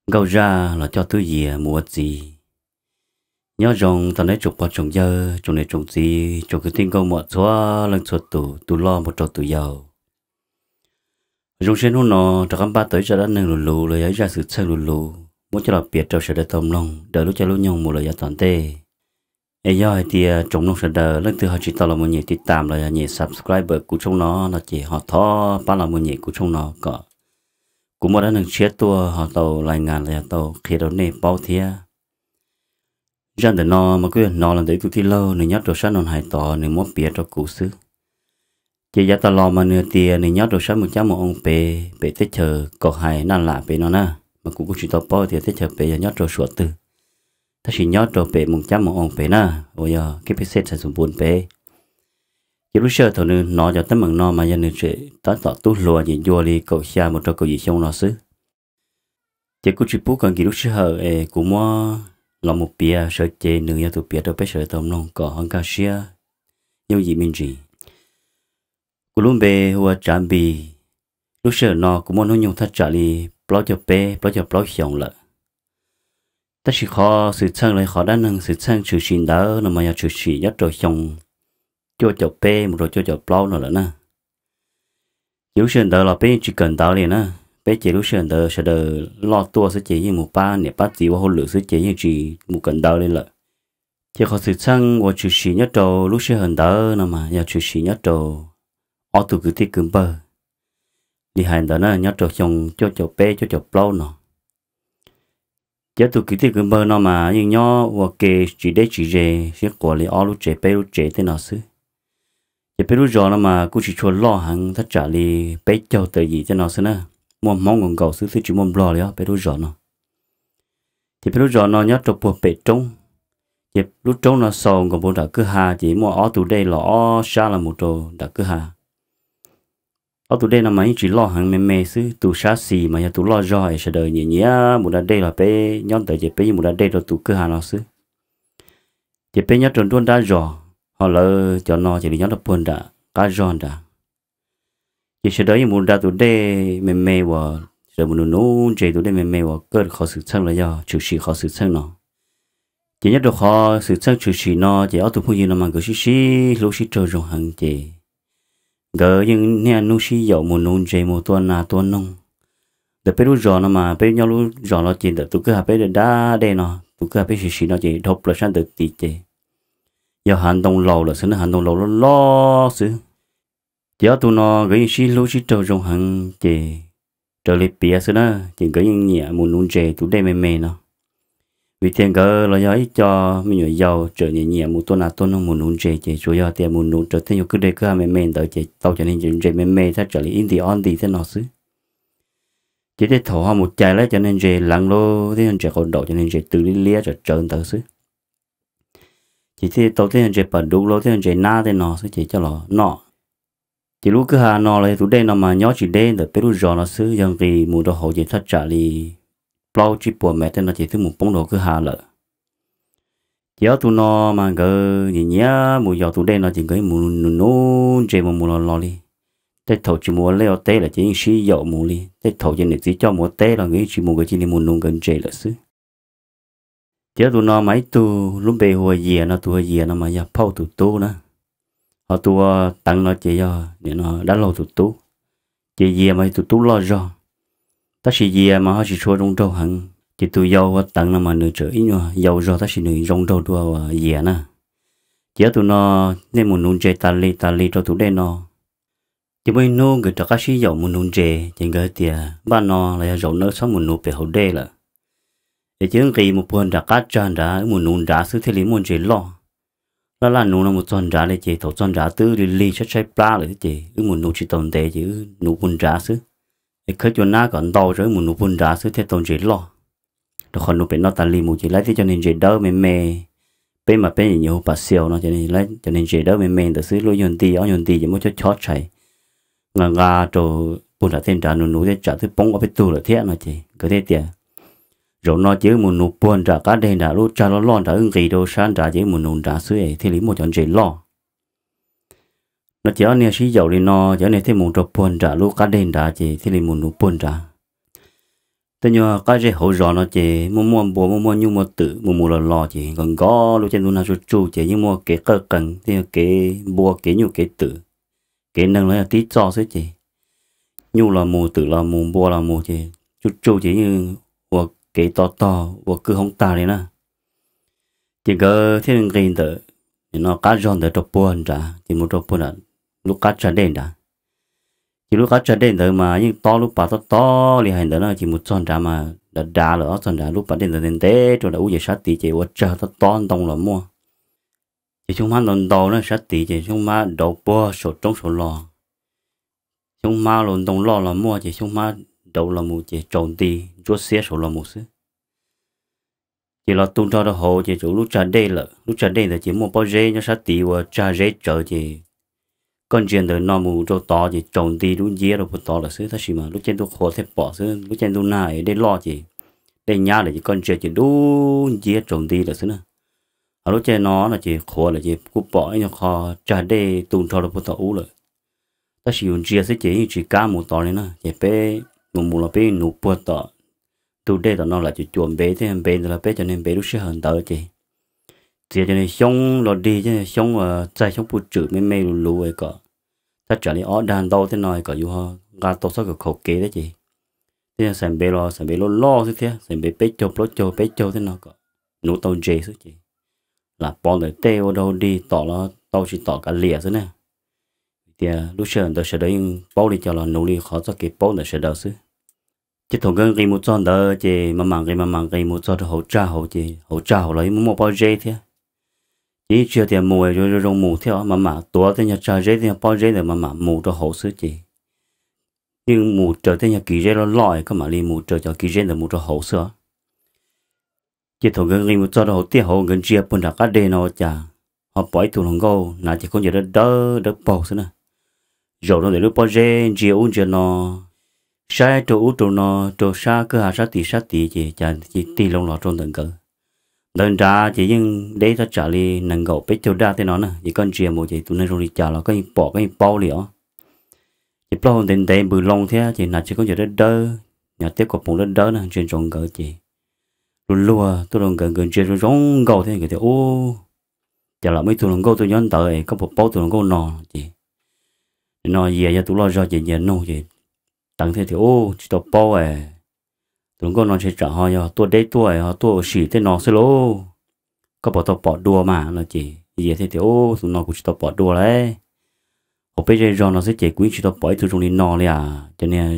Nkauj Zaj los coj Tub Yias mus ua txiv. Nyob zoo tau neb tsoom pog tsoom yawg, tsoom niam tsoom txiv, tsoom kwv tij nkauj muam txhua leej txhua tus, tus loj mus rau tus yau. Zoo siab hnub no rov qab npaj tau ib zaj dab neeg luv luv los yog ib zaj xwm txheej luv luv muab coj los piav rau sawv daws tau mloog daws lub caij lub nyoog mus lawm yav tom ntej. Es yog hais tias tsoom mloog sawv daws leej twg ho tsis tau los mus nyem tiv tam los yog nyem subscribe kuv tshooj no no ces ho thov pab los mus nyem kuv tshooj no kom kuv muaj dab neeg tshiab tuaj ho tau lais ngas los yog tau qhia rau nej paub thiab. Zaj ntawm no mas kuj yog hnov los ntawm ib tug tij laug nws nyob rau sab no hais tod nws muab piav rau kuv xwb. Ces yav tas los mas nws tias nws nyob rau sab Moos Cab Moos Oo pem, pem teb chaws Kaus Hais Naj Lam pem no na, mas kuv kuj tsis tau paub tias teb chaws pem yog nyob rau suam twg, tab sis nyob rau pem Moos Cab Moos Oo pem na, uas yog keb peb xej txhais xus npun pem. Ces lub sij hawm thaum nws hnov cov teeb meem no mas yog nws tseem tab tom tub hluas ces ncua li kaum xya mus rau kaum yim xyoo no xwb. Ces kuj tsis pub kom nkim lub sij hawm es kuv muab los mus piav sawv cev, nws yog tus piav rau peb sawv daws tau mloog kom ho nkag siab yooj yim me ntsis. Kuv lub npe hu ua Tsav Npis. Lub sij hawm no kuv muaj hnub nyoog thaj tsam li plaub caug peb plaub caug plaub xyoos lawm. Tab sis qhov xwm txheej los qhov dab neeg xwm txheej tshwm sim ntawd no mas yog tshwm sim nyob rau xyoo cuaj caum peb mus rau cuaj caum plaub no lawm na. Ces lub sij hawm ntawd los peb yeej tsis kawm ntawv li na. Peb ces lub sij hawm ntawd sawv daws loj tuaj xwb ces yeej mus pab niam pab txiv ua hauj lwm xwb ces yeej tsis mus kawm ntawv li lawm. Ces qhov xwm txheej uas tshwm sim nyob rau lub sij hawm ntawd no mas yog tshwm sim nyob rau ob tug kwv tij kwv npawg li hais ntawd na, nyob rau xyoo cuaj caum peb cuaj caum plaub no. Ces ob tug kwv tij kwv npawg no mas yeej nyob ua ke tsis deb tsis ze, sib quas li ob lub tsev peb lub tsev tej no xwb. Ces peb lub zos no mas kuj tsis tshua loj heev, thaj tsam li peb caug tawm yim tej no xwb na. Muaj Hmoob nkaus nkaus xwb, twb tsis muaj Nplog li os peb lub zos no. Ces peb lub zos no nyob rau puag pem roob. Ces lub roob no xaus nkaus puag nram kwj ha, ces muaj ob tug dej los ob sab los mus rau nram kwj ha. Ob tug dej no mas yeej tsis loj heev, me me xwb. Tus sab xis mas yog tus loj zog es sawv daws nyiam nyiam mus da dej los peb nyob ntawd ces peb yeej mus da dej rau tus kwj ha no xwb. Ces peb nyob rau nruab nrab zos, ho lawv cov no ces nyob rau puag nram qab zog nrad. Ces sawv daws yeej mus da tus dej me me uas sawv daws mus nuv nuv ntses, tus dej me me uas kawj qhov xwm txheej los yog tshwm sim qhov xwm txheej no. Ces nyob rau qhov xwm txheej tshwm sim no ces ob tug phooj ywg no mas nkawd sib sib hlub sib raug zoo heev ces nkawd yeej niaj hnub sib yaum mus nuv ntses mus tua nas tua noog. Ntawm peb lub zos no mas peb nyob lub zos no ces ntawm tus kwj ha peb da dej no, tus kwj ha peb sim sim no ces dhau plaws sab ntawd tid ces yog hav ntoo laus lawm xwb na, hav ntoo laus loj loj xwb. Ces ob tug no nkawd yeej sib hlub sib raug zoo heev ces raws li piav xwb na, ces nkawd yeej nyiam mus nuv ntses tus dej me me no. Vim tias nkawd los yog ib co me nyuam yaus tseem nyiam nyiam mus tua nas tua noog mus nuv ntses, ces tsuas yog tias mus nuv raws tej nyuag kwj deg kwj ha me me ntawd ces tau cov niag ntses me me thaj tsam li ib nti ob nti tej no xwb. Ces tej thaum ho mus cais lawv cov niag ntses leev lub tej ntses qau daum, cov niag ntses tw liab liab tsawv tsawv ntawd xwb. Ces thiaj tau tej ntses pas duv los tej ntses nab tej no xwb ces coj los noj. Ces lub kwj ha no los yog tus dej no mas nyob tsis deb ntawm peb lub zos no xwb, yog nqis mus rau hauv ces thaj tsam li plaub tsib puas mev tej no ces twb mus poob rau kwj ha lawm. Ces ob tug no mas nkawd nyiam nyiam mus yos tus dej no ces nkawd yeej mus nuv nuv ntses mus mus los los li. Tej thaum tsis mus ua liaj ua teb lawm ces yeej sib yaum mus li, tej thaum ces niam txiv coj mus ua teb los nkawd yeej tsis mus, nkawd cia li mus nuv nkawd ntses lawm xwb. Ces ob tug no mas ib tug lub npe hu ua Yias no, tus hu ua Yias no mas yog phauj tus tub na, ho tus hu ua Teev no ces yog nim no dab laug tus tub. Ces Yias mas yog tus tub loj zog, tab sis Yias mas ho tsis tshua zoo nraug heev, ces tus yau hu ua Teev no mas nws tseem ib nyuag yau zog tab sis nws zoo nraug dua uas Yias na. Ces ob tug no niaj mus nuv ntses tas li tas li rau tus dej no. Ces muaj ib hnub nkawd rov qab sib yaum mus nuv ntses ces nkawd tias npaj no los yog zaum no wb txhob mus nuv pem hauv dej lawm, es cia wb nqis mus puag nram qab tsag nrad, wb mus nuv nrad xwb thiaj li muaj ntses loj. Laj laj nuv no mus txog nrad li ces thaum txog nrad twb lig lig tshaib tshaib plab lawm thiab ces wb mus nuv tsis tau ntev ces wb nuv puag nrad xwb. Es khawb cua nab kom ntau rau wb mus nuv puag nrad xwb thiaj tau ntses loj. Rau qhov nuv pem no tas li mus ces lawv tib cov niag ntses dawb me me, peb mas peb nyiam hu pas xiau no, cov niag ntses dawb me me ntawd xwb, luaj ib nyuag nti ob nyuag nti ces muab chob chob tshais nqa nqa rau puag nram tej nrad, nuv nuv tej tsam twb poob ob peb tug lawm thiab no ces nkawd thiaj tias zaum no ces wb mus nuv puag nram qab deg nrad, lub tsag loj loj nrad, wb nqis rau sab nrad ces wb mus nuv nrad xwb es thiaj li muaj cov ntses loj. No ces ob niag sib yaum li no ces ob niag thiaj mus rau puag nram lub qab deg nrad ces thiaj li mus nuv puag nrad. tej nyuag qab zej hauv zos no ces muaj muaj npua, muaj muaj nyuj muaj twm, mus mus los los ces nkaus nkaus lub caij ntuj nag tsuj tsuj ces yeej muaj kev qawj qees, tej nyuag kev npua kev nyuj kev twm, kev neeg los yog tib txoj xwb ces nyuj los mus, twm los mus, npua los mus ces tsuj tsuj ces yeej ua kev to tog ua kwj hoob tag li na. Ces nkawd thiaj nqis ntawm no qab zog ntawd rau puag nrad, ces mus rau puag nram lub qab tsag dej nrad. Ces lub qab tsag dej ntawd mas yeej tob lub pas tob tob li hais ntawd no, ces mus txog nrad mas dav dav lawm, txog nrad lub pas dej ntawd ntev ntev rau nram ub ces sab tid ces ua tsag tob tob ntoo los muaj. Ces xyoob hmab ntau ntau na, sab tid ces xyoob hmab dauv puag saum roob saud los. Xyoob hmab los ntoo loj los muaj, ces xyoob hmab dauv los mus ces tsaus nti ntsuab xiab saud los mus xwb. Ces los tu nrho rau hauv ces tsuas lub tsag dej lawm. Lub tsag dej ntawd ces muaj pob zeb nyob sab tid ua tsag zeb tsawv ces koj ntsia ntawm no mus rau tod ces tsaus nti dub nciab rau puag tod lawm xwb, tab sis mas lub caij ntuj qhua thiaj pom xwb, lub caij ntuj nag es dej loj ces dej nyab lawm ces koj ntsia ces dub nciab tsaus nti lawm xwb na. Ho lub caij no no ces qhuav lawm ces kuj pom ib nyuag qho tsag dej tu nrho rau puag tod ub lawm. Tab sis yus ntsia xwb ces yeej tsis kam mus tod li na, ces peb mus mus los peb nuv puag tom ntug dej tom no lam cuam cuam npev thiab, npev ntawd los peb cov niag npev lub sij hawm ntawd ces txiav cov niag xyoob los dig thiab, xyoob txaij xyoob puj tswm me me lus lus kom thaj tsam li ob dag ntau tej no kom yus nqa tau txhob khaum kev thiab ces tej xais npev los xais npev loj loj xwb thiab, xais npev peb caug plaub caug peb caug tej no kom nuv tau ntses xwb ces lam pov ntawm tej ua dog dig tom los tau tsis tom kav liam xwb na. Vim tias lub sij hawm ntawd sawv daws yeej paub li cas los nuv li qhov txoj kev paub ntawm sawv daws xwb. Ces thaum nkawd nqis mus txog ntawd ces mam mam nqis mam mam nqis mus txog rau hauv tsag hauv ces hauv tsag hauv los yeej muaj pob zeb thiab. Ces yeej tsis yog tias mus zoo zoo mus thiab, mam mam tuav tej nyuag tsag zeb tej nyuag pob zeb ntawd mam mam mus rau hauv xwb ces yeej mus raws tej nyuag kis zeb loj loj, koj mam li mus raws cov kis zeb ntawd mus rau hauv xwb os. Ces thaum nkawd nqis mus txog rau hauv tiaj hauv nkawd ntsia puag nram qab deg no ua cas ho pom ib tug hluas nkauj hnav cov khaub ncaws dawb dawb dawb paug xwb na, zaum rau ntawm lub pob zeb ntsia ub ntsia no, saib rau ub rau no, rau sab kwj ha sab tid sab tid ces cas tig loo los rau ntawm nkawd. Ntawd nrad ces yeej deb thaj tsam li nees nkaum peb caug daj tej no na, ces koj ntsia mus ces tus neeg zoo li cas los koj yeej pom koj yeej paub li os. Ces plaub hau ntev ntev npws loo thiab ces hnav cov khaub ncaws dawb dawb, hnav teb kuas poom dawb dawb na ntsia ntsoov nkawd ces luag luag tuaj rau nkawd, nkawd ntsia zoo zoo nkauj thiab nkawd tias, Ub, cas lam muaj ib tug hluas nkauj tuaj nyob ntawd es koj puas paub tus hluas nkauj no? Ces no Yias yog tus loj zog ces Yias nug ces Teev thiaj tias, Ub, tsis tau paub es, tus hluas nkauj no ntshe tsam ho yog tuaj deb tuaj ho tuaj ua si tej no xwb lauj. Koj puas tau pom dua mas? No ces Yias thiaj tias, Ub, tus no kuv tsis tau pom dua lauj. Hauv peb zej zog no xwb ces kuv yeej tsis tau pom ib tug zoo li no li as. Cov niag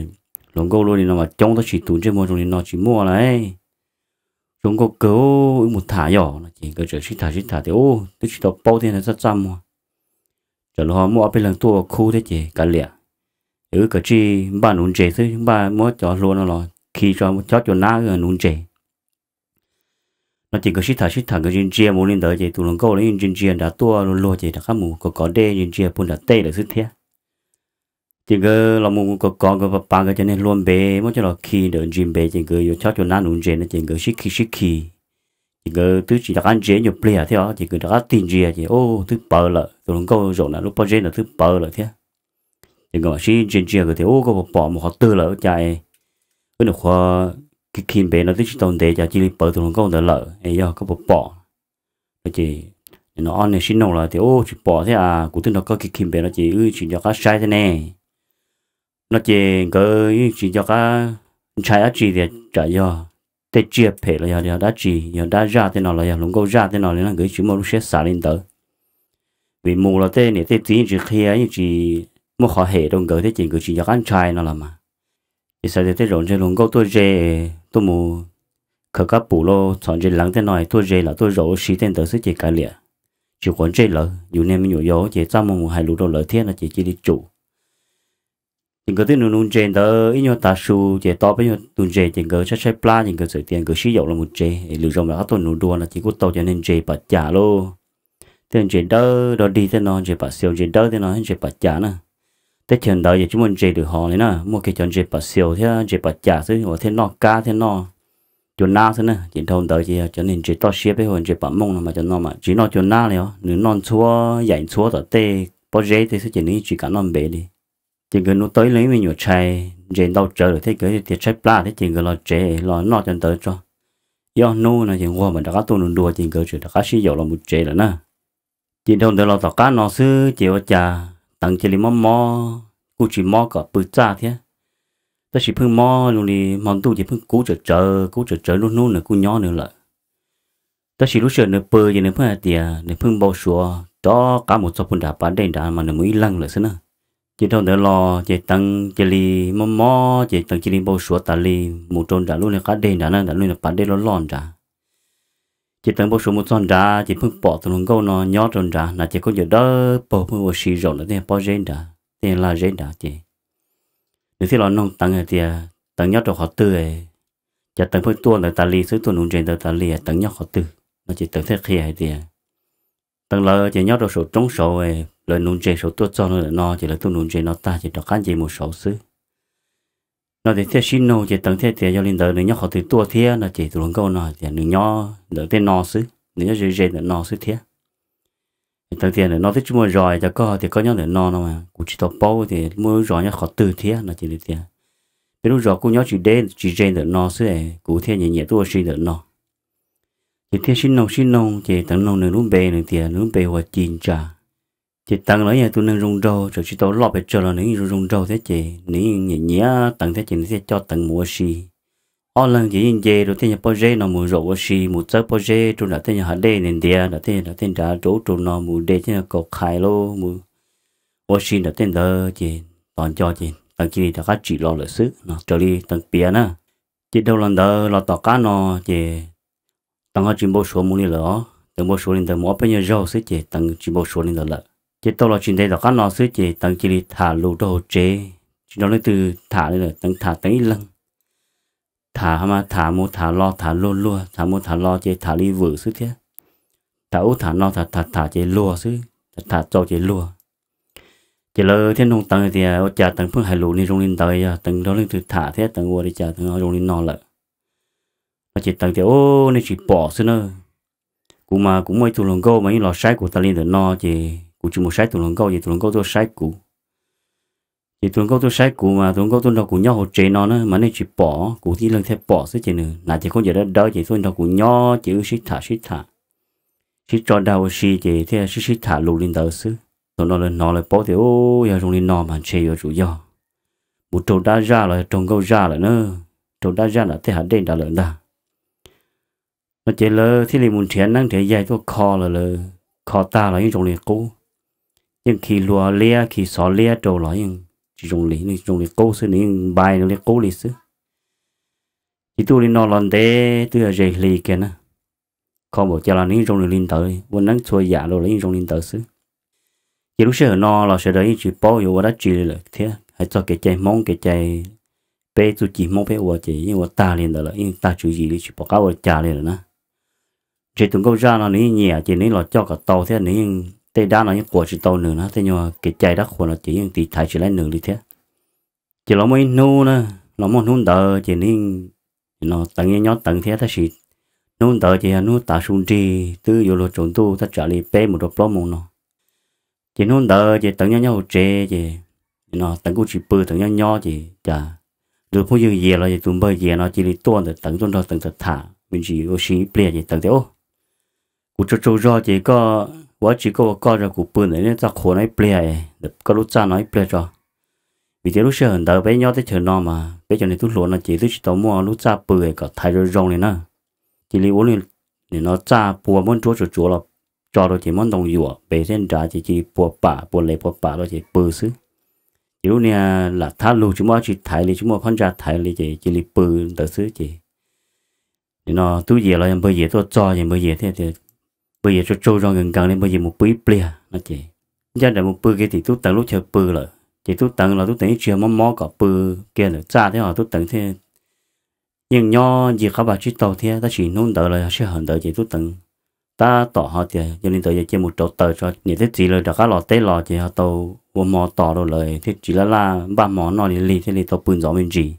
hluas nkauj luaj li no mas coob tab sis tus ntsej muag zoo li no tsis muaj lauj. Zoo nkauj kawg, wb mus tham yom. No ces nkawd txawm sib tham sib tham tias, Ub, twb tsis tau paub thiab ntag, txaj txaj muag. Tsam los ho muaj ob peb leeg tuaj ua khub thiab ces kav liam, wb kav tsij npaj nuv ntses xwb, npaj muab cov hlua no los khi tso chob cua nab wb nuv ntses. No ces nkawd sib tham sib tham nkawd ntsia ntsia mus li ntawd ces tus hluas nkauj los yeej ntsia ntsia nrad tuaj luag luag ces rov qab mus kov kov dej ntsia ntsia puag nram tej lawm xwb thiab. Ces nkawd los mus kov kov nkawd pav pav nkawd cov niag hlua npev muab coj los khi ntawm ntsis npev ces nkawd yuav chob cua nab nuv ntses no ces nkawd sib khi sib khi. Ces nkawd twb tsis rov qab ntsia ib nyuag pliag thiab os ces nkawd rov qab tig ntsia ces, Ub, twb pawv lawm, tus hluas nkauj zaum nram lub pob zeb ntawd twb pawv lawm thiab. Ces nkawd mam sib ntsia ntsia nkawd tias, Ub, koj puas pom mus qhov twg lawm? Cas wb nyuam qhuav khi khi npev no twb tsis tau ntev cas cia li pawv tus hluas nkauj ntawd lawm es yog koj puas pom? No ces no ob niag sib noog los tias, Ub, tsis pom thiab as, kuv twb nrog koj khi khi npev no ces wb tsis nco qab saib thiab ne. No ces nkawd yeej tsis nco qab ntshai dab tsi tias tsam yog tej tsiaj phem los yog dab tsi, yog dab zaj tej no los yog hluas nkauj zaj tej no li no nkawd yeej tsis muaj lub siab xav li ntawd. Vim mus los tej niam tej txiv yeej tsis qhia yeej tsis muaj qhov hem rau nkawd thiab ces nkawd tsis nco qab ntshai no los mas. Ces xav tias tej zaum ntshe hluas nkauj tuaj ze, tuaj mus khaws kab pum los txhom ntses leev tej no tuaj ze lam tuaj zaum ua si tej ntawd xwb ces kav liam, tsis quav ntsej lawv, yus niag me nyuam yaus ces txaj muag mus hais lus rau lawv thiab no ces cia li tsum. Ces nkawd twb nuv nuv ntses ntawd ib nyuag tav su ces tau peb nyuag tus ntses ces nkawd tshaib tshaib plab ces nkawd txawm tias nkawd sib yaum los mus tsev es lwm zaus mam rov qab tuaj nuv dua no ces kuj tau cov niag ntses pam cas lauj. Tej ntses dawb dog dig tej no, ntses pam xiaus ntses dawb tej no, ntses pam cas na. Teb chaws ntawd yeej tsis muaj ntses lwm hov li na, muaj kiag cov ntses pam xiaus thiab ntses pam cas xwb uas thiaj noj kab thiaj noj cua nab xwb na. Ces dhau ntawd ces yog cov niag ntses toj siab peb hu ntses pam mooj no mas cov no mas tsis noj cua nab li os, nws noj ntxhuab yaim ntxhuab tom tej pob zeb tej xwb ces nws yeej tsis kam noj npev li. Ces nkawd nuv tau ib leeg ib me nyuam tshais ntses ntau tsawv lawm thiab nkawd tias tshaib plab thiab ces nkawd los tsev los noj cov ntawd tso ib ob hnub no ces nquag mam rov qab tuaj nug dua ces nkawd tseem rov qab sib yaum los mus tsev lawm na. Ces dhau ntawd los tom qab no xwb ces ua cas Teev cia li mob mob, kuj tsis mob kom pw txaj thiab, tab sis pheej mob zoo li hmo ntuj ces pheej kub tsawv tsawv kub tsawv tsawv, lub hnub nws kuj nyob nws lawm. Tab sis lub sij hawm nws pw ces nws pheej hais tias nws pheej npau suav rov qab mus txog puag nram pas dej nrad mas nws mus ib leeg lawm xwb na. Ces dhau ntawd los ces Teev cia li mob mob ces Teev cia li npau suav tas li mus rau nram lub niag qab dej nrad na, nram lub niag pas dej loj loj nrad. Ces Teev npau suav mus txog nrad ces pheej pom tus hluas nkauj no nyob rau nrad hnav cev khaub ncaws dawb paug pheej ua si zaum ntawm tej pob zeb nrad, tej laj zeb nrad ces nws thiaj los noog Teev hais tias Teev nyob rau qhov twg, cas Teev pheej tuaj ntawd tas li xwb, tuaj nuv ntses ntawd tas li, Teev nyob qhov twg no ces Teev thiaj qhia hais tias Teev lawv ces nyob rau saum roob saud, lawv nuv ntses saud tuaj txog no lawm no ces lawv tuaj nuv ntses no tag ces rov qab nce mus saud xwb. No ces thiaj sib nug ces Teev thiaj tias yog li ntawd nws nyob qhov twg tuaj thiab no ces tus hluas nkauj no hais tias nws nyob ntawm tej no xwb, nws nyob ze ze ntawm no xwb thiab. Teev tias ntawm no twb tsis muaj zos, cas koj tias koj nyob ntawm no no kuv tsis tau paub tias muaj lub zos nyob qhov twg thiab no ces nws tias peb lub zos kuj nyob tsis deb tsis ze ntawm no xwb, kuv thiaj nyiam nyiam tuaj ua si ntawm no. Ces thiaj sib noog sib noog ces Teev noog nws lub npe, nws tias nws lub npe hu ua Ci Ntsa. Ces Teev los yeej yog tus neeg zoo nraug, txawm tsis tau loj pes tsawg los nws yeej zoo zoo nraug thiab ces nws yeej nyiam nyiam Teev thiab ces nws thiaj coj Teev mus ua si. Ob leeg ces yeej nce rau tej nyuag pob zeb no mus zaum ua si, mus txawb pob zeb rau nram tej nyuag hav dej ntiav ntiav nram tej nram tej nrad rau ub rau no mus de tej nyuag kaus qhais los mus ua si nram tej ntawd ces tos nco ces Teev cia li rov qab tsim los lawm xwb no raws li Teev piav na. Ces dhau los ntawd los tom qab no ces Teev ho tsis npau suav mus li lawm os. Teev npau suav li ntawd mus ob peb nyuag zaug xwb ces Teev tsis npau suav li ntawd lawm. Ces tau los tsis ntev tom qab no xwb ces Teev cia li tham lus rau hauv tsev, tsis nrog leej twg tham li lawm, Teev tham Teev ib leeg. Tham mas tham mus tham los tham luag luag, tham mus tham los ces tham li vwm xwb thiab. Tham ub tham no tham tham tham ces luag xwb, tham txaus ces luag. Ces lawv thiaj nug Teev tias ua cas Teev pheej hais lus li zoo li ntawd, yog Teev nrog leej twg tham thiab Teev ua li cas Teev zoo li no lawm no ces Teev tias ub, nej tsis pom xwb na. Kuv mas kuv muaj ib tug hluas nkauj mas yeej los saib kuv tas li ntawm no ces kuv tsis mus saib tus hluas nkauj ces tus hluas nkauj tuaj saib kuv. Ces tus hluas nkauj tuaj saib kuv mas tus hluas nkauj tuaj nrog kuv nyob hauv tsev no na mas nej tsis pom, kuv ib leeg thiaj pom xwb ces nws hnav cev khaub ncaws dawb dawb ces tuaj nrog kuv nyob ces wb sib tham sib tham, sib tso dag ua si ces thiaj sib sib tham lus li ntawd xwb. Thaum no lawv hnov lawv paub tias ub, yog zoo li no mas ntshe yuav tsum yog mus raug dab zaj los yog raug nkauj zaj lawm na, raug dab zaj nram tej hav dej nrad lawm ntag. No ces lawv thiaj li mus nrhiav neeb nrhiav yaig tuaj kho los lawv kho tag los yeej zoo li qub. Yeej khi hlua liab khi xov liab rau los yeej tsis zoo li, zoo li qub xwb, nws yeej npai nws li qub li xwb. Ces twb ua li no los ntev twb yog ze hli kiag na, kho npaum cas los nws yeej zoo nws li ntawd, ua neeb txhua yam rau los yeej zoo li ntawd xwb. Ces lub sij hawm no los sawv daws yeej tsis paub yuav ua dab tsi li lawm thiab, hais txog kev cai Hmoob kev cai peb txuj ci Hmoob peb ua ces yeej ua tag li ntawd lawm, yeej tag tswv yim li tsis pom qab ua cas li lawm na. Ntshe tus nkauj zaj no nws yeej nyiam ces nws yeej los coj kom tau thiab, nws yeej, tej dab no yeej quas tsis tau nws na, tej nyuag kev cai dab qhuas no ces yeej tiv thaiv tsis laib nws li thiab. Ces los muaj ib hnub na, los muaj hnub ntawd ces nws yeej, no Teev yeej nyob Teev thiab tab sis hnub ntawd ces yog hnub tav su nrig twb yuav luag tsaus ntuj thaj tsam li peb mus rau plaub moos no. Ces hnub ntawd ces Teev nyob nyob hauv tsev ces, no Teev kuj tsis pw, Teev nyob nyob ces cas tus phooj ywg Yias los yog tus npawg Yias no cia li tuaj ntawm Teev tuaj nrog Teev tham tham me ntsis ua si ib pliag ces Teev tias, Kuv tsaug tsaug zog ces koj ua dab tsi koj ua koj tso, kuv pw ntawm nej txaj qhua no ib pliag, ntawm koj lub txaj no ib pliag tso. Vim tias lub sij hawm ntawd peb nyob teb chaws no mas peb cov niag tub hluas no ces twb tsis tau muaj lub txaj pw kom thaiv zoo zoo li na. Cia li ua li no txaj pua muab nruab tsuav tsuav los tso rau ces muab ntoo yuam pem thiab nrad ces cia li pua pam pua lev pua pam rau ces pw xwb. Ces lub niag lam thab lug tsis muaj dab tsi thaiv li, tsis muaj phab ntsa thaiv li ces cia li pw ntawd xwb ces nim no Tub Yias los yog npawg Yias tuaj txog ces npawg Yias thiaj tias, npawg Yias tsaug tsaug zog nkees nkees li, npawg Yias mus pw ib pliag no ces ncaj nraim mus pw kiag tim tub Teev lub chaw pw lawm. Ces tub Teev los tub Teev yeej tsis yog mob mob kom pw kiag ntawm txaj thiab os, tub Teev thiaj yeej nyob ncig qab vag tsib taug thiab, tab sis hnub ntawd los yog sij hawm ntawd ces tub Teev tab tom ho tias yog li ntawd yog cia mus rauv taws tso, niam thiab txiv lawv rov qab los teb los ces ho tau ua hmo tos rau lawv thiaj tsis laj laj npaj hmo noj li lig thiaj li tau pw ntxov me ntsis.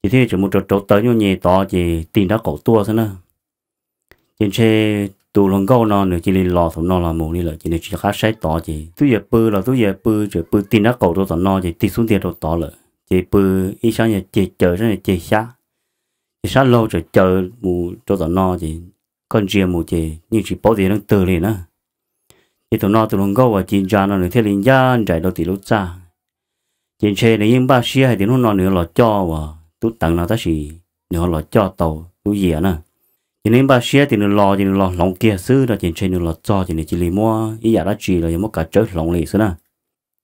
Ces thiaj li tseem mus rauv rauv taws nyuaj nyuaj tod ces tig nraub qaum tuaj xwb na. Ces ntshe tus hluas nkauj no nws cia li los thaum no los mus li lawm ces nws tsis qab saib tod ces tub Yias pw los tub Yias pw tseem pw tig nraub qaum rau tom no ces tig xub ntiag rau tod lawm. Ces pw ib sab yog ceg caws, sab yog ceg xyab. Ces sab laug tseem caws mus rau tom no ces koj ntsia mus ces yeej tsis paub tias yog leej twg li na. Ces thaum no tus hluas nkauj uas ci ntsa no nws thiaj li ncaj nraim rau tim lub txaj. Ces ntshe nws yeej npaj siab hais tias hnub no nws los coj uas tub Teev no tab sis nws ho los coj tau tub Yias na. Ces nws yeej npaj siab tias nws los ces nws los hloov kiag xwb no ces ntshe nws los txog ces nws cia li muab ib yam dab tsi los yog muab kav tsawb hloov li xwb na.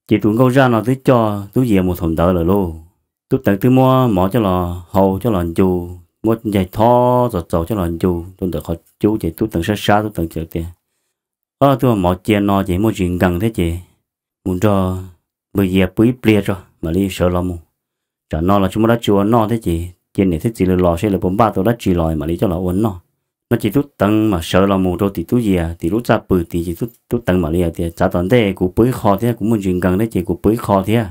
Ces tus nkauj zaj no twb coj tub Yias mus thaum ntawd lawm lauj. Tub Teev twb muab mov coj los hau coj los ncu, muab ncaig thob txaus txaus coj los ncu rau ntawm qhov cub ces tub Teev sab sab tub Teev txawm tias, Ob, twb ua mov cia no ces muaj ntsis nkees thiab ces mus nrog npawg Yias pw ib pliag tso mam li sawv los mus. Tsam no los tsis muaj dab tsi ua noj thiab ces cia niam thiab txiv lawv los seb lawv puas npaj tau dab tsi los mam li coj los ua noj. No ces tub Teev mam sawv los mus rau tim tub Yias tim lub txaj pw tid ces tub Teev mam li hais tias, Txav tom ntej kuv pw ib qho thiab, kuv muaj ntsis nkees thiab ces kuv pw ib qho thiab.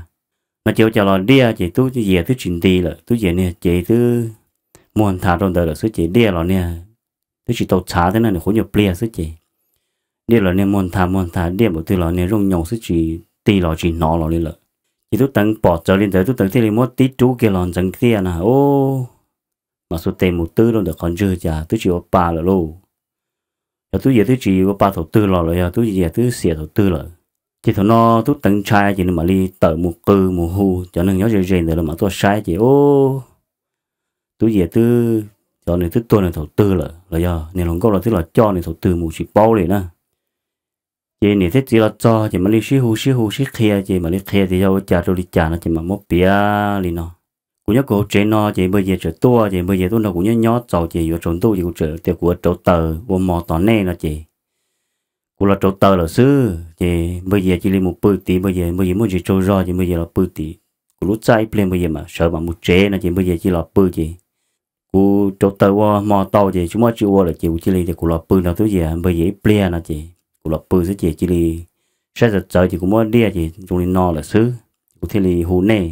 No ces ua cas los diaj ces tub Yias twb tsis nti lawm, tub Yias niag cev twb muag nthav rau ntawd lawm xwb ces diaj los niag twb tsis tau txhav thiab na, nws qhuav nyuag pliag xwb ces diaj los niag muag nthav muag nthav, diaj npaum twg los niag zooj nyoos xwb, tsis tig los tsis hnov los li lawm. Ces tub Teev pom txawv li ntawd tub Teev thiaj li muab tib rub kiag los ntxeev tiaj na, ub, mas xuas tes mus twb rau ntawm qhov ntswg cas twb tsis ua pa lawm lauj. Yog tub Yias twb tsis ua pa thaum twg los lawm, yog tub Yias twb xiam thaum twg lawm. Ces thaum no tub Teev ntshai ces nws mam li tawm mus qw mus hu cov neeg nyob ze ze ntawd los mam tuaj saib ces ub, tub Yias twb, cov nws twb tuag nws thaum twg lawm los yog niag hluas nkauj los twb los coj nws thaum twg mus tsis paub li na. Ces niam thiab txiv los txog ces mam li sib hu sib hu sib qhia ces mam li qhia tias yog ua cas rau li cas no ces mam muab piav li no. Kuv nyob kuv hauv tsev no ces npawg Yias tseem tuaj ces npawg Yias tuaj nrog kuv nyob nyob txaus ces yuav tsaus ntuj ces kuv tseem tias kuv ua rauv taws ua hmo tos nej no ces kuv los rauv taws lawm xwb ces npawg Yias cia li mus pw tid, npawg Yias, npawg Yias muaj ntsis tsaug zog ces npawg Yias los pw tim kuv lub txaj ib pliag npawg Yias mam sawv mam mus tsev no ces npawg Yias cia li los pw ces kuv rauv taws ua hmo tau ces tsis muaj dab tsi ua lawm ces kuv cia li tias kuv los pw nrog tub Yias npawg Yias ib pliag no ces kuv los pw xwb ces cia li saib txawv txawv ces kuv muab diaj ces zoo li no lawm xwb, kuv thiaj li hu nej.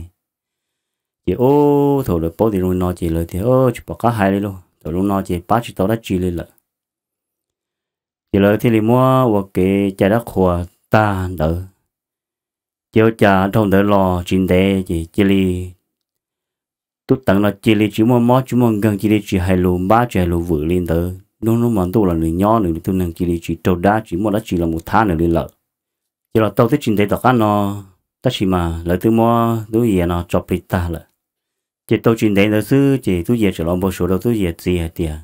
Ces ub, thaum lawv paub tias zoo li no ces lawv tias tsis pom qab hais li lauj, thaum zoo no ces pab tsis tau dab tsi li lawm. Ces lawv thiaj li muab ua kev cai dab qhuas tag ntawd. Ces ua cas dhau ntawd los tsis ntev ces cia li tub Teev no cia li tsis muaj mob tsis muaj nkeeg, cia li tsis hais lus npab tsis hais lus vwm li ntawd. Hnub hnub hmo ntuj los nws nyob nws li tug neeg cia li tsis raug dab tsis muaj dab tsi los mus thab nws li lawm. Ces los tau twb tsis ntev tom qab no, tab sis mas lawv twb muab tub Yias no tso plig tag lawm. Ces tau tsis ntev ntawd xwb ces tub Yias tseem los npau suav rau tub Yias txiv hais tias,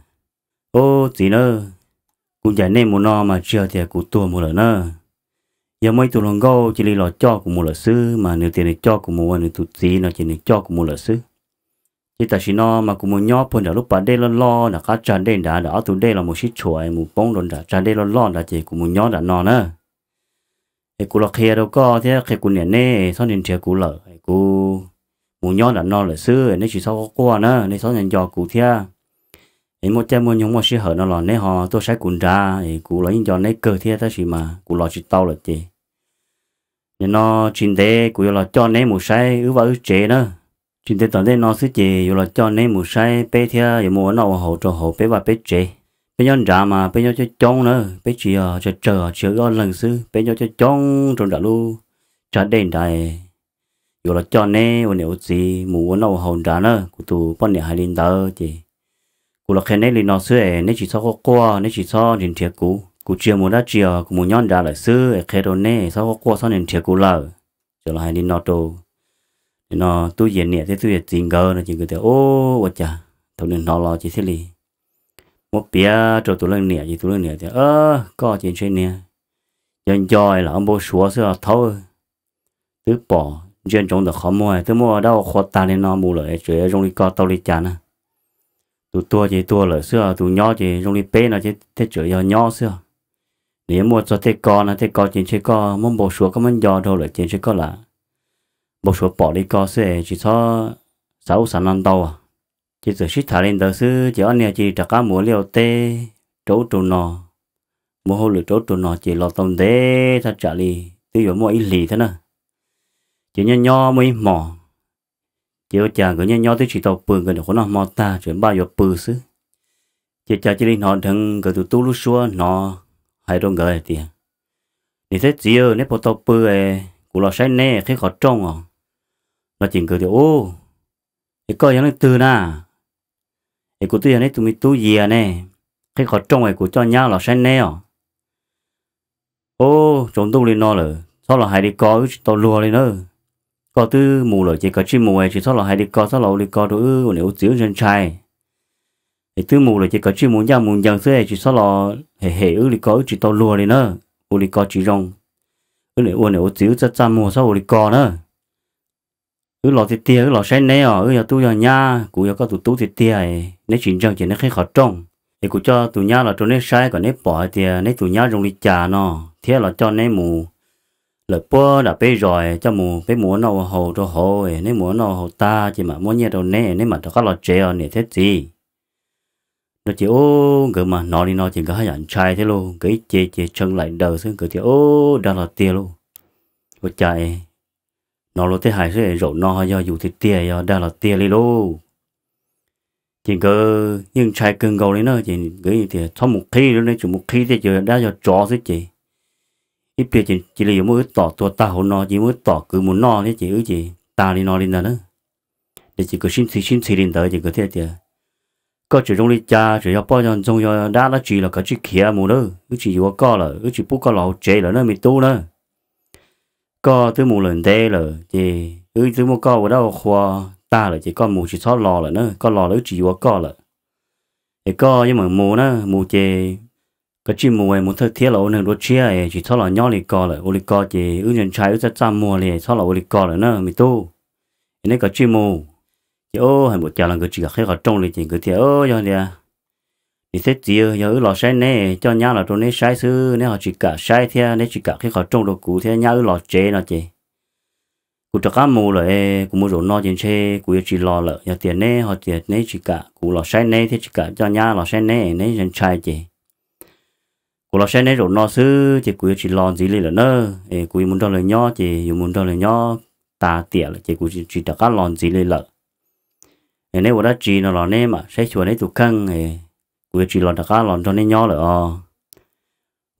Ub txiv na, kuv ncaim nej mus no mas tsis yog tias kuv tuag mus lawm na. Yog muaj ib tug hluas nkauj cia li los coj kuv mus lawm xwb, mas nws tias nws coj kuv mus ua nws tus txiv no ces nws coj kuv mus lawm xwb. Ces tam sim no mas kuv mus nyob puag nram lub pas dej loj loj nram qab tsag dej nrad, nram ob tug dej los mus sib tshuam mus poob rau nram tsag dej loj loj nrad ces kuv mus nyob nram no na. Es kuv los qhia rau koj thiab qhia kuv niam neb txhob nrhiav nrhiav kuv lawm, kuv mus nyob nram no lawm xwb, neb tsis txhob quaj quaj na, neb txhob nco nco kuv thiab. Es muaj caij muaj nyoog muaj sij hawm no los neb ho tuaj saib kuv nrad, es kuv los yeej nco neb kawg thiab tab sis mas kuv los tsis tau lawm ces nim no tsis ntev kuv yuav los coj neb mus saib wb vaj wb tsev na. Tsis ntev tom ntej no xwb ces yuav los coj neb mus saib peb thiab yuav mus ua noj ua haus rau hauv peb vaj peb tsev. Peb nyob nrad mas peb nyob coob coob na, peb tsis yog tsawg tsawg, tsis yog wb ob leeg xwb, peb nyob coob coob rau nram lub tsag dej nrad. Yuav los coj neb ua niam ua txiv mus ua noj ua haus nrad na. Kuv tus poj niam hais li ntawd ces kuv los qhia neb li no xwb es neb tsis txhob quaj quaj, neb tsis txhob nrhiav nrhiav kuv. Kuv tsis yog mus dab tsi os, kuv mus nyob nrad lawm xwb es qhia rau neb txhob quaj quaj txhob nrhiav nrhiav kuv lawm. Ces los hais li no rau, nim no tub Yias niam thiab tub Yias txiv nkawd no ces nkawd tias, Ub, ua cas? Thaum nws hnov los ces thiaj li muab piav rau tus leej niam ces tus leej niam tias, Koj ces ntshe niag nco nco lam ua npau suav xwb os thaub. Twb pom ntsia ntsoov ntawm qhov muag twb muab ua dab ua qhua tag li no mus lawm es tseem zoo li ko tau li cas na. Tus tuag ces tuag lawm xwb os, tus nyob ces zoo li peb no thiaj tseem yog nyob xwb os. Nws yuav muaj txog tej ko no, tej ko ces ntshe koj muab npau suav koj muab nco dhau lawm ces ntshe koj lam npau suav pom li ko xwb es tsis txhob xav ub xav no ntau. Ces txawm sib tham li ntawd xwb ces ob niag cia li rov qab mus ua liaj ua teb rau ub rau no, mus hauj lwm rau ub rau no ces los tau ntev thaj tsam li twb yuav muaj ib hlis thiab na. Ces nyob nyob muaj ib hmos, ces ua cas nkawd nyob nyob twb tsis tau pw, nkawd nyuam qhuav noj hmo tag tseem npaj yuav pw xwb. Ces cas cia li hnov dheev nkawd tus tub lub suab hnov hais rau nkawd hais tias, Niam thiab txiv, neb puas tau pw es kuv los saib neb qhib qhov rooj os. No ces nkawd tias, Ub, es koj yog leej twg na? Es kuv twb yog neb tus me tub Yias ne, qhib qhov rooj es kuv coj nyab los saib neb os. Ub, tsaus ntuj li no lawm txhob los hais li ko, wb tsis tau luag li na. Koj twb mus lawm ces koj cia li mus, tsis txhob los hais li ko, txhob los ua li ko rau wb ua niam ua txiv wb ntshai ntshai. Es twb mus lawm ces koj cia li mus ncaj mus ncees xwb, tsis txhob los hem hem wb li ko, wb tsis tau luag li na. Ua li ko tsis zoo, wb ua niam ua txiv wb txaj txaj muag, txhob ua li ko na. Wb los tiag tiag, wb los saib neb os, wb yog tub yog nyab, kuv yog koj tus tub tiag tiag. Neb tsis ntseeg ces neb qhib qhov rooj es kuv coj tus nyab los rau neb saib kom neb pom hais tias neb tus nyab zoo li cas no, thiab los coj neb mus lawm puag nram peb zos, coj mus peb mus ua noj ua haus rau hauv, neb mus ua noj ua haus tag ces mam muab nyiaj rau neb, neb mam rov qab los tsev os niam thiab txiv. No ces ub, nkawd mas hnov li no ces nkawd haj yam ntshai thiab lauj, nkawd ib ce ces tshee laim daws xwb, nkawd tias, Ub, dag los tiag lauj. Ua cas hnov luag tej hais xwb, zaum no ho yog yus tiag tiag, yog dag los tiag li lauj. Ces nkawd yeej ntshai kawg nkaus li na, ces nkawd tias, Txhob mus qhib, neb tseem mus qhib thiab ces yog dab yog tsov xwb ces ib pliag ces cia li yuav muab wb tom tuag tag hauv no, ces muab wb tom kwv mus noj thiab ces wb ces tag li no li ntawd na. Ces nkawd sib ntxhi sib ntxhi li ntawd ces nkawd thiaj tias, Koj tseem zoo li cas, tseem yog poj yog ntxoog yog dab dab tsi los koj cia li khiav mus lawm, wb tsis yuav koj lawm, wb tsis pub koj los hauv tsev lawm na me tub na. Koj twb mus lawm ntev lawm ces wb twb muab koj ua dab ua qhua tag lawm ces koj mus tsis txhob los lawm na, koj los lawm wb tsis yuav koj lawm. Es koj yeej meem mus na, mus ces koj cia li mus, mus thawj thiab los ua neeg dua tshiab, tsis txhob los nyob li ko lawm, ua li ko ces wb ntshai ntshai wb txaj txaj muag li, txhob los ua li ko lawm na me tub. Es neb koj cia li mus. Ces ub, hais npaum cas los nkawd tsis kam qhib qhov rooj li ces nkawd tias, Yog tias niam thiab txiv, yog wb los saib neb, coj nyab los rau neb saib xwb, neb ho tsis kam saib thiab neb tsis kam qhib qhov rooj rau kuv thiab nyab wb los tsev no ces kuv rov qab mus lawm, kuv mus zaum no ces ntshe kuv yuav tsis los lawm. Yog tias neb ho tias neb tsis kam kuv los saib neb thiab tsis kam coj nyab los saib neb, neb ntshai ces kuv los saib neb zaum no xwb ces kuv yuav tsis los ntxiv li lawm na. Es kuv yuav mus nrog lawv nyob ces yuav mus nrog lawv nyob tas tiam lawm ces kuv tsis rov qab los ntxiv li lawm. Es neb ua dab tsi no los neb mam saib xyuas neb tus kheej, kuv yuav tsis los rov qab los nrog neb nyob lawm os.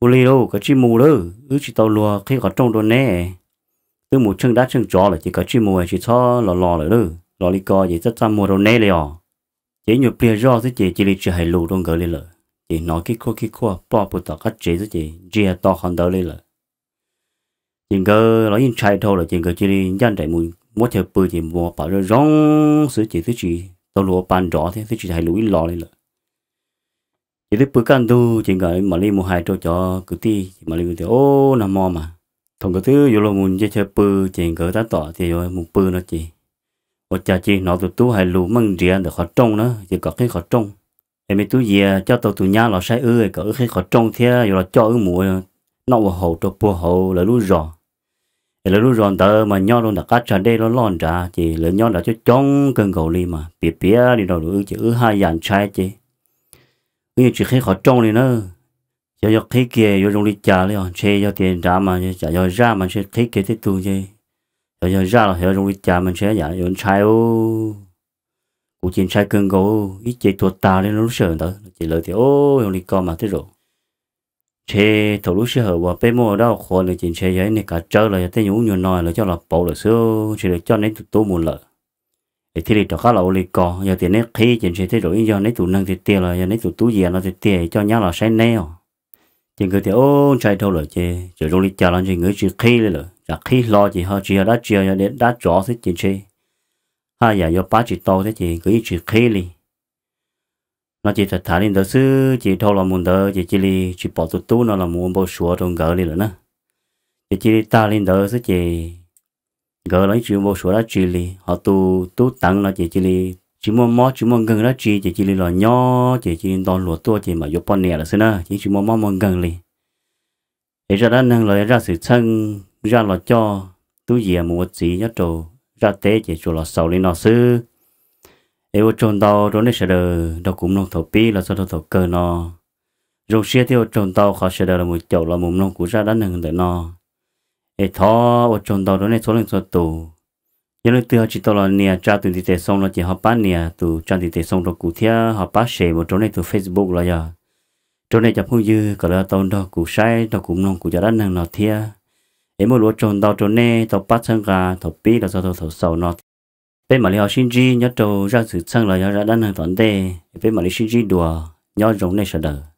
Ua li lauj, koj cia li mus lawm, wb tsis tau luag qhib qhov rooj rau neb. Twb mus tsheej dab tsheej tsov lawm ces koj cia li mus, tsis txhob los los lawm, los li ko ces txaj txaj muag rau neb li os. Ces ib nyuag pliag zoj xwb ces cia li tsis hais lus rau nkawd li lawm, ces hnov kib khuaj kib khuaj ploj puag tom qab tsev xwb ces ntsiag to qhov ntawd li lawm. Ces nkawd los yeej ntshai dhau lawm ces nkawd cia li ncaj nraim mus muab chaw pw ces mus pom zoo zoo xwb ces twb tsis tau luag ua pa nrov thiab twb tsis hais lus ib los li lawm. Ces twb pw kaj ntug ces nkawd mam li mus hais rau cov kwv tij ces mam li tias, Ub, nag hmo mas thaum nkawd twb yuav luag mus nce chaw pw ces nkawd tab tom tias yuav mus pw no ces ua cas cia li hnov tus tub hais lus meej nriav ntawm qhov rooj na, ces kom qhib qhov rooj. Es me tub Yias coj tau tus nyab los saib wb, kom wb qhib qhov rooj thiab yuav los coj wb mus ua noj ua haus rau puag hauv lawv lub zos. Es lawv lub zos ntawd mas nyob rau nram qab tsag dej loj loj nrad ces lawv nyob nrad coob coob kawg nkaus li mas piav piav li no rau wb ces wb haj yam ntshai ces wb yeej tsis qhib qhov rooj li na. Xyov yog qhib kiag yuav zoo li cas li os, ntshe yog tias nrad mas tsam yog zaj mas ntshe qhib kiag tej tug ces, xyov yog zaj los xyov zoo li cas mas ntshe yam yuav ntshai. Kuv ces ntshai kawg nkaus, ib ce tuag tag li lub sij hawm ntawd ces lawv tias, Ub, zoo li ko mas tej zaum ntshe thaum lub sij hawm uas peb muaj ua dab ua qhuas ntawd ces ntshe yog ib niag kav tsawb los yog tej nyuag ub nyuag no lawv coj los pauv lawm xwb, ntshe lawv coj neb tus tub mus lawm es thiaj li rov qab los ua li ko. Yog tias neb qhib ces ntshe tej zaum yeej yog neb tus neeg tiag tiag los yog neb tus tub Yias no tiag tiag coj nyab los saib neb os. Ces nkawd tias, Ub, ntshai dhau lawm ces txawm zoo li cas los ntshe nkawd tsis qhib li lawm, tsam qhib hlo ces ho tsis yog dab tsi, yog dab tsov xwb ces ntshe haj yam yuav pab tsis tau thiab ces nkawd yeej tsis qhib li. No ces tham tham li ntawd xwb ces dhau los mus ntawd ces cia li tsis pom tus tub no los mus ua npau suav rau nkawd li lawm na. Ces cia li tag li ntawd xwb ces nkawd los yeej tsis ua npau suav dab tsi li. Ho tus tub Teev no ces cia li tsis muaj mob tsis muaj nkeeg dab tsi ces cia li los nyob ces cia li nto hluas tuaj ces mam yuav poj niam lawm xwb na, ces yeej tsis muaj mob muaj nkeeg li. Es zaj dab neeg los yog zaj xwm txheej, zaj los coj tub Yias mus ua txiv nyob rau zaj teb ces tsuas los xaus li no xwb. Es ua tsaug ntau rau nej sawv daws nrog kuv mloog thaum pib los txog rau thaum kawg no. Zoo siab thiab ua tsaug ntau qhov sawv daws los mus caum los mus mloog kuv zaj dab neeg ntawm no. Es thov ua tsaug ntau rau nej txhua leej txhua tus. Yog leej twg ho tsis tau los nias tsa tus ntiv tes xoo no ces ho pab nias tus tsa ntiv tes xoo rau kuv thiab ho pab share mus rau nej tus Facebook los yog rau nej cov phooj ywg kom lawv tau nrog kuv saib nrog kuv mloog kuv cov dab neeg no thiab. Es muaj lus ua tsaug ntau rau nej tau pab txhawb nqa thaum pib los txog rau thaum xaus no. Peb mam li ho sib ntsib nyob rau zaj xwm txheej los yog zaj dab neeg tom ntej, peb mam li sib ntsib dua. Nyob zoo nej sawv daws.